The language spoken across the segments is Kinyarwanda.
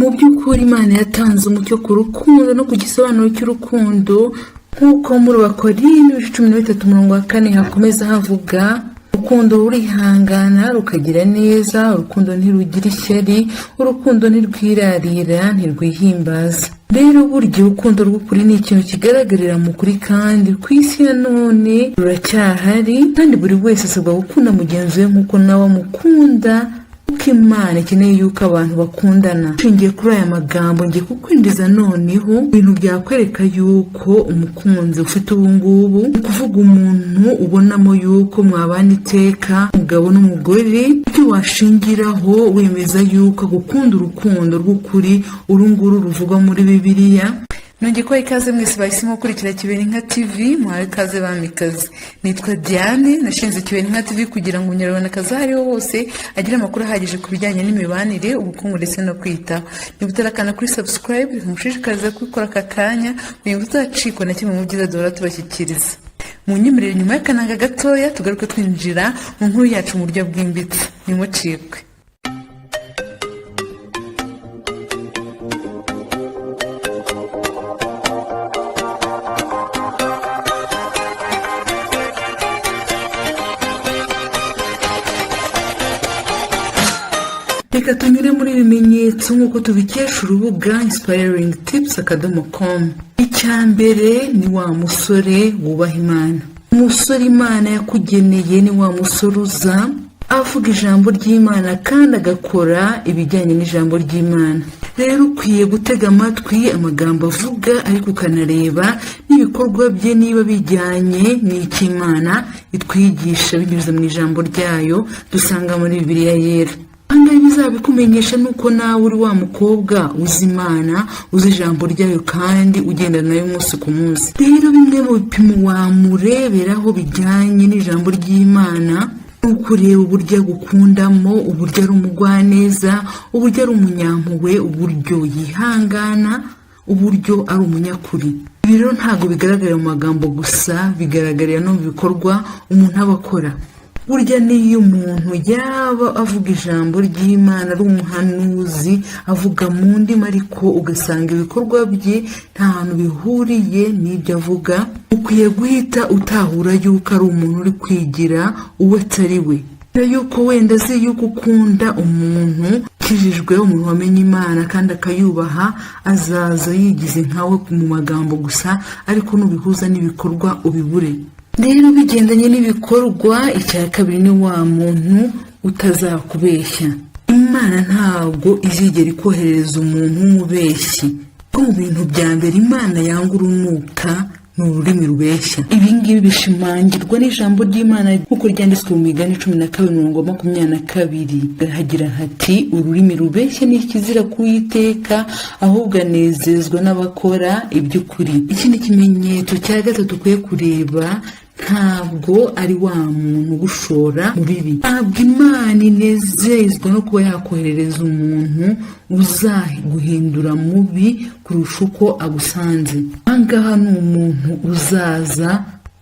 Mu by'ukuri, Imana yatanze umucyo ku rukundo no ku gisobanuro cy'urukundo, nk'uko muri Abakorinto ibice 13 umurongo wa 4 hakomeza havuga: "Urukundo rurihangana, rukagira neza, urukundo ntirugira ishyari, urukundo ntirwirarira, ntirwihimbaza." Rero burya urukundo rw'ukuri ni ikintu kigaragarira mu kuri, kandi ku isi ya none ruracyahari, kandi buri wese asabwa gukunda mugenzi we nk'uko nawe amukunda, kuko Imana ikeneye yuko abantu bakundana. Nshingiye kuri aya magambo, ngiye kukwinjiza noneho ibintu byakwereka yuko umukunzi ufite ubu ngubu, ni ukuvuga umuntu ubonamo yuko mwabana iteka, umugabo n'umugore, ibyo washingiraho wemeza yuko agukunda urukundo rw'ukuri, uru nguru ruvugwa muri Bibiliya. Nongeye kubaha ikaze mwese bahisemo gukurikira Kiberinka TV. Muhawe ikaze, bamikazi. Nitwa Diane, nashinze Kiberinka TV kugira ngo umunyarwandakazi aho ariho hose agire amakuru ahagije ku bijyanye n'imibanire, ubukungu ndetse no kwitaho. Niba utarakanda kuri subscribe, nkushishikariza kubikora aka kanya kugira ngo utazacikwa na kimwe mu byiza duhora tubashyikiriza. Mu nyemerere, nyuma y'akananga gatoya, tugaruke twinjira mu nkuru yacu mu buryo bwimbitse. Ntimucikwe. Reka tunyure muri ibimenyetso nk'uko tubikesha urubuga inspiringtips.com. Icya mbere ni wa musore wubaha Imana. Umusore Imana yakugeneye ni wa musore uza avuga ijambo ry'Imana kandi agakora ibijyanye n'ijambo ry'Imana. Rero ukwiye gutega amatwi amagambo avuga, ariko ukanareba n'ibikorwa bye niba bijyanye n'icy'Imana itwigisha binyuze mu ijambo ryayo dusanga muri Bibiliya Yera. Ahangaha bizabikumenyesha nuko nawe uri wa mukobwa uzi Imana, uzi ijambo ryayo, kandi ugenda nayo umunsi ku munsi. Rero bimwe mu bipimo wamureberaho bijyanye n'ijambo ry'Imana ni ukureba uburyo agukundamo, uburyo ari umugwaneza, uburyo ari umunyampuhwe, uburyo yihangana, uburyo ari umunyakuri. Ibi rero ntabwo bigaragarira mu magambo gusa, bigaragarira no mu bikorwa umuntu aba akora. Burya n'iyo umuntu yaba avuga ijambo ry'Imana, ari umuhanuzi, avuga mu ndimi, ariko ugasanga ibikorwa bye nta hantu bihuriye n'ibyo avuga, ukwiye guhita utahura yuko ari umuntu uri kwigira uwo atari we. Yuko wenda azi yuko ukunda umuntu ukijijwe, umuntu wamenye Imana kandi akayubaha, azaza yigize nkawe mu magambo gusa, ariko nubihuza n'ibikorwa ubibure. Rero bigendanye n'ibikorwa, icya kabiri ni wa muntu utazakubeshya. Imana ntabwo izigera ikoherereza umuntu w'umubeshyi, ko mu bintu bya mbere Imana yanga urunuka ni ururimi rubeshya. Ibi ngibi bishimangirwa n'ijambo ry'Imana nk'uko ryanditswe mu Migani 12 umurongo 22. Hagira hati: "Ururimi rubeshya ni ikizira ku Uwiteka, ahubwo anezezwa n'abakora iby'ukuri." Ikindi kimenyetso cya gatatu ukwiye kureba, ntabwo ari wa muntu ugushora mu bibi. Ntabwo Imana inezezwa no kuba yakoherereza umuntu uzaguhindura mubi kurusha uko agusanze. Ahangaha ni umuntu uzaza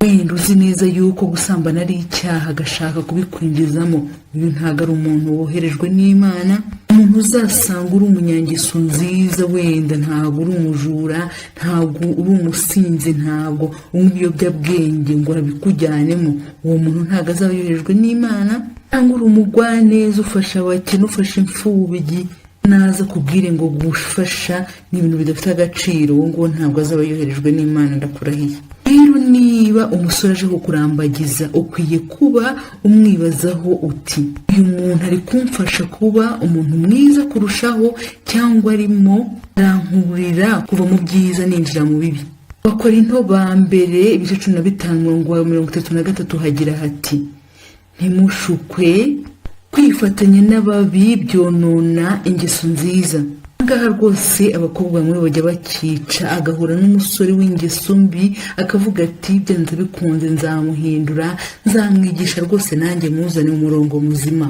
wenda uzi neza yuko gusambana ari icyaha, agashaka kubikwinjizamo. Uyu ntabwo ari umuntu woherejwe n'Imana. Umuntu uzasanga uri umunyangeso nziza, wenda ntabwo uri umujura, ntabwo uri umusinzi, ntabwo unywa ibiyobyabwenge ngo abikujyanemo, uwo muntu ntabwo azaba yoherejwe n'Imana. Cyangwa uri umugwaneza, ufasha abakene, ufasha imfubyi, naza kubwire ngo gufasha ni ibintu bidafite agaciro, uwo nguwo ntabwo azaba yoherejwe n'Imana, ndakurahiye. Rero niba umusore aje kukurambagiza, ukwiye kuba umwibazaho uti: "Uyu muntu ari kumfasha kuba umuntu mwiza kurushaho, cyangwa arimo arankurira kuva mu byiza ninjira mu bibi?" Abakorinto ba Mbere ibice 15 umurongo wa 33 hagira hati: "Ntimushukwe, kwifatanya n'ababi byonona ingeso nziza." Ahangaha rwose abakobwa bamwe bajya bakica, agahura n'umusore w'ingeso mbi, akavuga ati: "Byanze bikunze nzamuhindura, nzamwigisha rwose, nanjye muzane mu murongo muzima."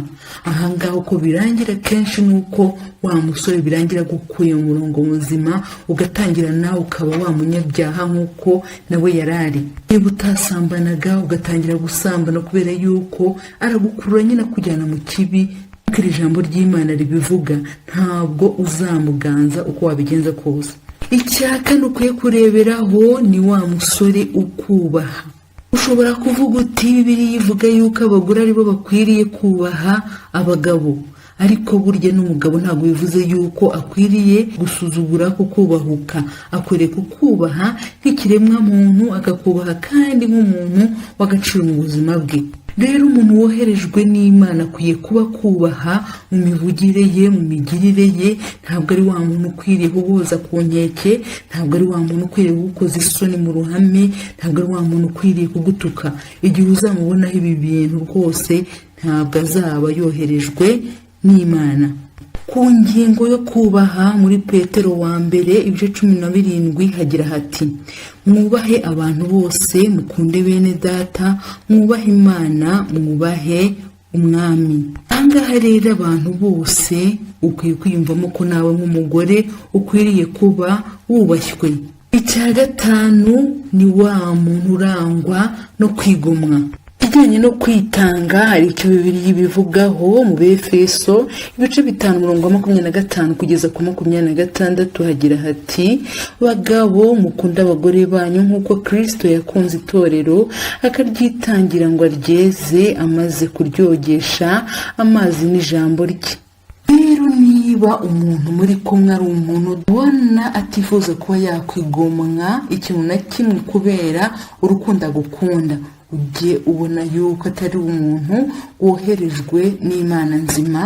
Ahangaha uko birangira kenshi ni uko wa musore birangira agukuye mu murongo muzima, ugatangira nawe ukaba wa munyabyaha nk'uko nawe yari ari. Niba utasambanaga, ugatangira gusambana kubera yuko aragukurura nyine akujyana mu kibi. Nk'uko iri jambo ry'Imana ribivuga, ntabwo uzamuganza uko wabigenza kose. Icya kane ukwiye kureberaho ni wa musore ukubaha. Ushobora kuvuga uti: "Bibiliya ivuga yuko abagore aribo bakwiriye kubaha abagabo." Ariko burya n'umugabo ntabwo bivuze yuko akwiriye gusuzugura kukubahuka. Akwiriye kukubaha nk'ikiremwa muntu, akakubaha kandi nk'umuntu w'agaciro mu buzima bwe. Rero umuntu woherejwe n'Imana akwiye kuba kubaha mu mivugire ye, mu migirire ye. Ntabwo ari wa muntu ukwiriye kuguhoza ku nkeke, ntabwo ari wa muntu ukwiriye kugukoza isoni mu ruhame, ntabwo ari wa muntu ukwiriye kugutuka. Igihe uzamubonaho ibi bintu rwose, ntabwo azaba yoherejwe n'Imana. Ku ngingo yo kubaha, muri Petero wa mbere ibice 17 hagira hati: "Mwubahe abantu bose, mukunde bene Data, mwubahe Imana, mwubahe umwami." Ahangaha rero abantu bose, ukwiye kwiyumvamo ko nawe nk'umugore ukwiriye kuba wubashywe. Icya gatanu ni wa muntu urangwa no kwigomwa. Ikijyanye no kwitanga, hari icyo Bibiliya ibivugaho. Mu Befeso ibice 5, umurongo wa 25 kugeza ku 26, hagira hati: "Bagabo, mukunde abagore banyu nk'uko Kirisito yakunze itorero akaryitangira ngo aryeze, amaze kuryogesha amazi n'ijambo rye." Rero niba umuntu muri kumwe ari umuntu ubona atifuza kuba yakwigomwa ikintu na kimwe kubera urukundo agukunda, ujye ubona yuko atari umuntu woherejwe n'Imana nzima,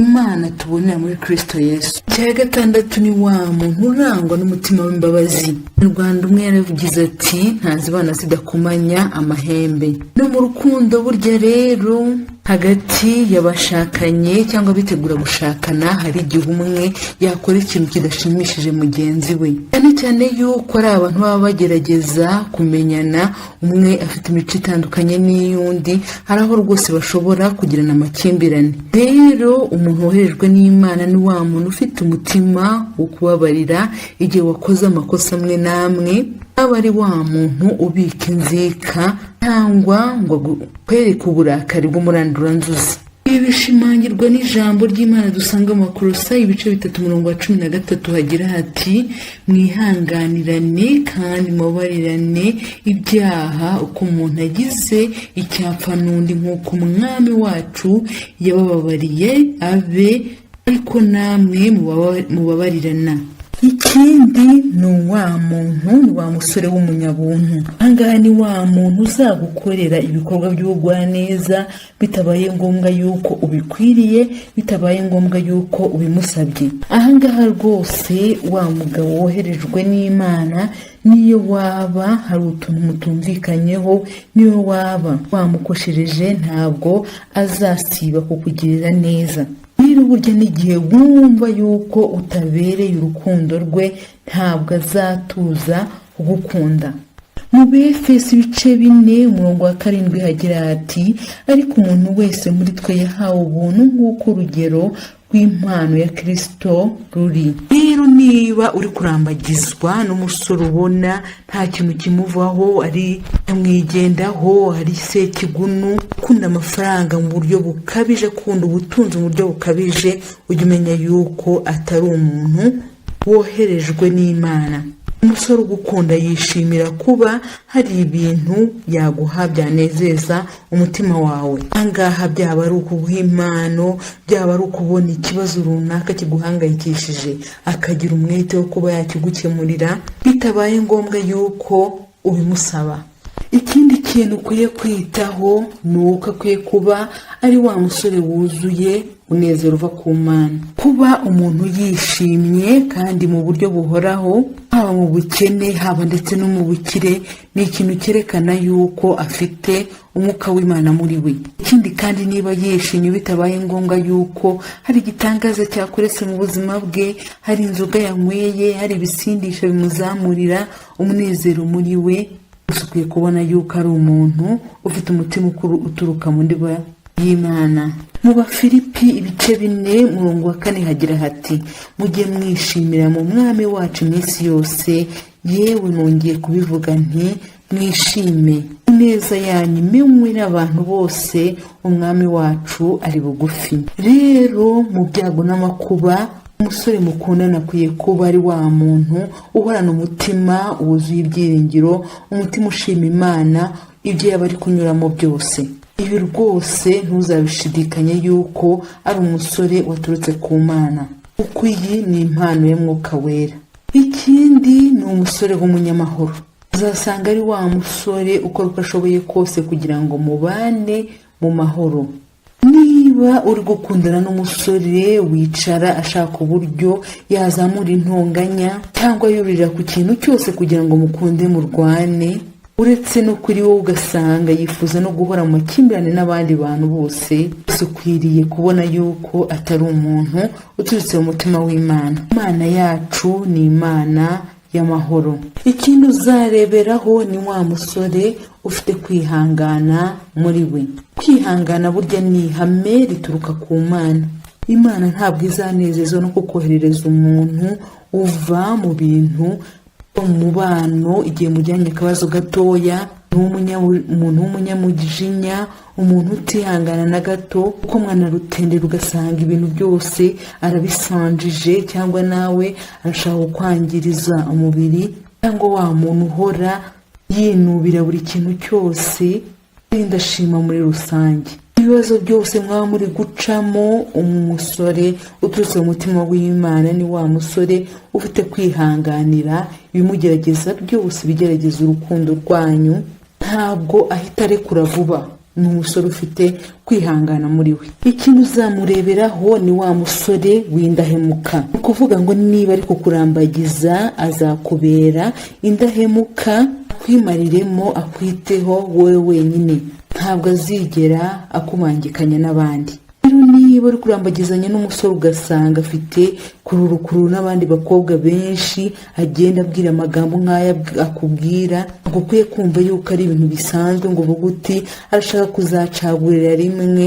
Imana tubonera muri Kirisito Yesu. Icya gatandatu ni wa muntu urangwa n'umutima w'imbabazi. Rwanda umwe yaravugize ati: "Ntazibana zidakomanya amahembe." No mu rukundo burya rero, hagati y'abashakanye cyangwa bitegura gushakana, hari igihe umwe yakora ikintu kidashimishije mugenzi we, cyane cyane yuko ari abantu baba bagerageza kumenyana, umwe afite imico itandukanye n'iy'undi. Hari aho rwose bashobora kugirana amakimbirane. Rero umuntu woherejwe n'Imana ni wa muntu ufite umutima wo kubabarira igihe wakoze amakosa amwe n'amwe, aba ari wa muntu ubika inzika cyangwa ngo akwereke uburakari bw'umuranduranzuzi. Ibi bishimangirwa n'ijambo ry'Imana dusanga mu Bakolosayi ibice 3, umurongo wa 13, hagira hati: "Mwihanganirane kandi mubabarirane ibyaha uko umuntu agize icyapfa n'undi, nk'uko Umwami wacu yabababariye, abe ariko namwe mubabarirana." Ikindi ni wa muntu, ni wa musore w'umunyabuntu. Ahangaha ni wa muntu uzagukorera ibikorwa by'ubugwaneza bitabaye ngombwa yuko ubikwiriye, bitabaye ngombwa yuko ubimusabye. Ahangaha rwose wa mugabo woherejwe n'Imana, niyo waba hari utuntu mutumvikanyeho, niyo waba wamukoshereje, ntabwo azasiba kukugirira neza. Rero burya n'igihe wumva yuko utabereye urukundo rwe, ntabwo azatuza kugukunda. Mu Befeso ibice 4, umurongo wa 7, hagira hati: "Ariko umuntu wese muri twe yahawe ubuntu nk'uko urugero rw'impano ya Kirisito ruri." Rero niba uri kurambagizwa n'umusore ubona nta kintu kimuvaho, ari nyamwigendaho, ari sekigunu, ukunda amafaranga mu buryo bukabije, akunda ubutunzi mu buryo bukabije, ujye umenya yuko atari umuntu woherejwe n'Imana. Umusore ugukunda yishimira kuba hari ibintu yaguha byanezeza umutima wawe. Ahangaha byaba ari ukuguha impano, byaba ari ukubona ikibazo runaka kiguhangayikishije, akagira umwete wo kuba yakigukemurira bitabaye ngombwa yuko ubimusaba. Ikindi kintu ukwiye kwitaho ni uko akwiye kuba ari wa musore wuzuye umunezero uva ku Mana. Kuba umuntu yishimye kandi mu buryo buhoraho, haba mu bukene, haba ndetse no mu bukire, ni ikintu cyerekana yuko afite umwuka w'Imana muri we. Ikindi kandi, niba yishimye bitabaye ngombwa yuko hari igitangaza cyakoretse mu buzima bwe, hari inzoga yanyweye, hari ibisindisha bimuzamurira umunezero muri we, gusa ukwiye kubona yuko ari umuntu ufite umutima uturuka mu ndiba y'Imana. Mu Bafilipi ibice 4, umurongo wa 4, hagira hati: "Mujye mwishimira mu Mwami wacu iminsi yose. Yewe nongeye kubivuga nti mwishime." Ineza yanyu imenywe n'abantu bose, Umwami wacu ari bugufi. Rero mu byago n'amakuba, umusore mukundana akwiye kuba ari wa muntu uhorana umutima wuzuye ibyiringiro, umutima ushima Imana ibyo yaba ari kunyuramo byose. Ibi rwose ntuzabishidikanye yuko ari umusore waturutse ku Mana, kuko iyi ni impano ya Mwuka Wera. Ikindi ni umusore w'umunyamahoro. Uzasanga ari wa musore ukora uko ashoboye kose kugira ngo mubane mu mahoro. Niba uri gukundana n'umusore wicara ashaka uburyo yazamura intonganya cyangwa yurira ku kintu cyose kugira ngo mukunde murwane, uretse no kuri wowe ugasanga yifuza no guhora mu makimbirane n'abandi bantu bose, ukwiriye kubona yuko atari umuntu uturutse mu mutima w'Imana. Imana yacu ni Imana y'amahoro. Ikindi uzareberaho ni wa musore ufite kwihangana muri we. Kwihangana burya ni ihame rituruka ku Mana. Imana ntabwo izanezezwa no kukoherereza umuntu uva mu bintu mu mubano igihe mujyanye akabazo gatoya, ni umuntu w'umunyamujinya, umuntu utihangana na gato, kuko mwanarutendera ugasanga ibintu byose arabisanjije, cyangwa nawe arashaka kukwangiriza umubiri, cyangwa wa muntu uhora yinubira buri kintu cyose. Ndashima muri rusange ibibazo byose mwaba muri gucamo, umusore uturutse mu mutima w'Imana ni wa musore ufite kwihanganira ibimugerageza byose, bigerageza urukundo rwanyu. Ntabwo ahita arekura vuba, ni umusore ufite kwihangana muri we. Ikintu uzamureberaho ni wa musore w'indahemuka. Ni ukuvuga ngo niba ari kukurambagiza, azakubera indahemuka, akwimariremo, akwiteho wowe wenyine, ntabwo azigera akubangikanya n'abandi. Rero niba uri kurambagizanya n'umusore ugasanga afite kururukururu n'abandi bakobwa benshi, agenda abwira amagambo nk'aya akubwira, ntabwo ukwiye kumva yuko ari ibintu bisanzwe ngo uvuge uti arashaka kuzacagurira rimwe.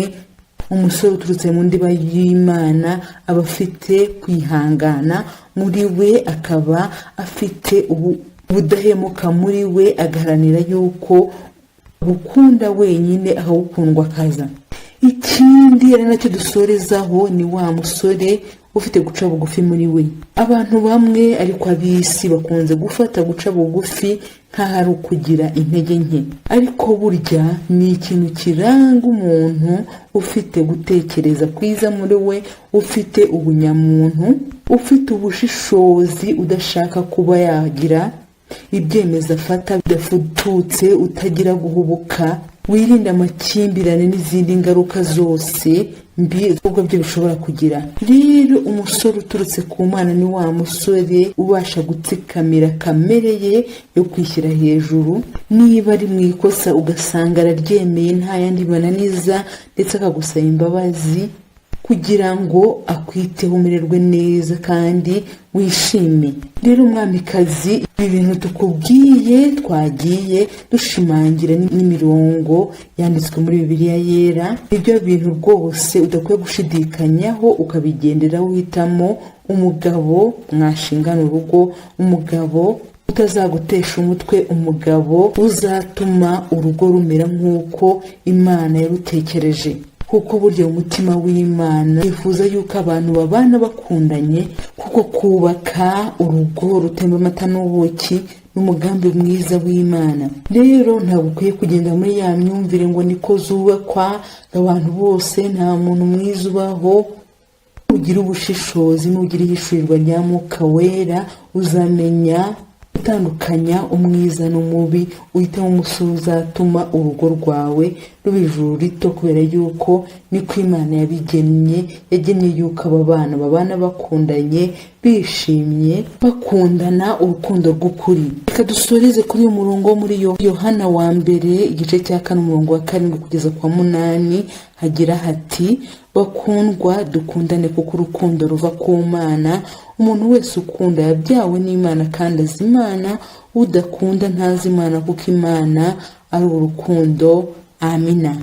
Umusore uturutse mu ndiba y'Imana aba afite kwihangana muri we, akaba afite ubudahemuka muri we, agaharanira yuko gukunda wenyine akagukundwa akaza. Ikindi ari nacyo dusorezaho ni wa musore ufite guca bugufi muri we. Abantu bamwe, ariko ab'isi, bakunze gufata guca bugufi nk'aho ari ukugira intege nke, ariko burya ni ikintu kiranga umuntu ufite gutekereza kwiza muri we, ufite ubunyamuntu, ufite ubushishozi, udashaka kuba yagira ibyemezo afata bidafututse, utagira guhubuka, wirinda amakimbirane n'izindi ngaruka zose mbi ubwo byo bishobora kugira. Rero umusore uturutse ku Mana ni wa musore ubasha gutsikamira kamere ye yo kwishyira hejuru. Niba ari mu ikosa, ugasanga araryemeye nta yandi mananiza, ndetse akagusaba imbabazi kugira ngo akwiteho, umererwe neza kandi wishime. Rero umwamikazi, ibi bintu tukubwiye twagiye dushimangira n'imirongo yanditswe muri Bibiliya Yera, ibyo bintu rwose udakwiye gushidikanyaho, ukabigenderaho uhitamo umugabo mwashingana urugo, umugabo utazagutesha umutwe, umugabo uzatuma urugo rumera nk'uko Imana yarutekereje, kuko burya umutima w'Imana yifuza yuko abantu babana bakundanye, kuko kubaka urugo rutemba amata n'ubuki n'umugambi mwiza w'Imana. Rero ntabwo ukwiye kugenda muri ya myumvire ngo niko zubakwa abantu bose, nta muntu mwiza ubaho. Nugira ubushishozi, nugira ihishurirwa rya Mwuka Wera, uzamenya gutandukanya umwiza n'umubi, uhitamo umusore uzatuma urugo rwawe ruba ijuru rito, kubera yuko niko Imana yabigennye. Yagennye yuko aba bana babana bakundanye, bishimye, bakundana urukundo rw'ukuri. Reka dusoreze kuri uyu murongo wo muri Yohana wa mbere, igice cya 4, umurongo wa 7 kugeza kwa 8, hagira hati: "Bakundwa, dukundane kuko urukundo ruva ku Mana. Umuntu wese ukunda yabyawe n'Imana kandi azi Imana. Udakunda ntazi Imana, kuko Imana ari urukundo." Amina.